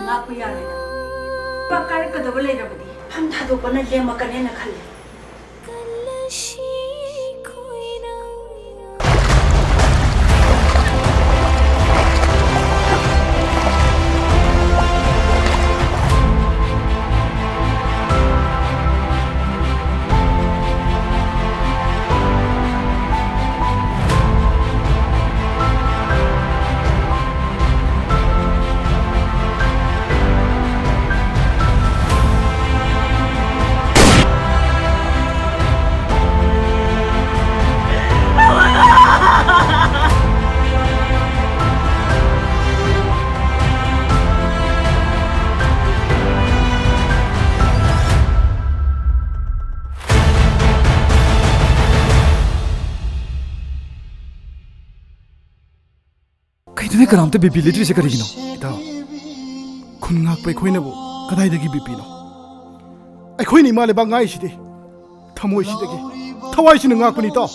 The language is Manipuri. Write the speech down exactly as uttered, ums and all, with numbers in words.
ꯂꯥꯛꯄ ꯌꯥꯔꯦꯗ꯫ ꯂꯨꯄꯥ ꯀꯥꯏꯔꯛꯀꯗꯕ ꯂꯩꯔꯕꯗꯤ ꯐꯝ ꯊꯥꯗꯣꯛꯄꯅ ꯂꯦꯝꯃꯛꯀꯅꯦꯅ ꯈꯜꯂꯤ꯫ ꯀꯩꯅꯣꯅꯦ, ꯀꯅꯥꯝꯇ ꯕꯤꯄꯤ ꯂꯩꯇ꯭ꯔꯤꯁꯦ ꯀꯔꯤꯒꯤꯅꯣ? ꯏꯇꯥꯎ, ꯈꯨꯟ ꯉꯥꯛꯄ ꯑꯩꯈꯣꯏꯅꯕꯨ ꯀꯗꯥꯏꯗꯒꯤ ꯕꯤꯄꯤꯅꯣ? ꯑꯩꯈꯣꯏꯅ ꯏꯃꯥ ꯂꯩꯕꯥꯛ ꯉꯥꯛꯏꯁꯤꯗꯤ ꯊꯃꯣꯏꯁꯤꯗꯒꯤ, ꯊꯋꯥꯏꯁꯤꯅ ꯉꯥꯛꯄꯅꯤ, ꯏꯇꯥꯎ꯫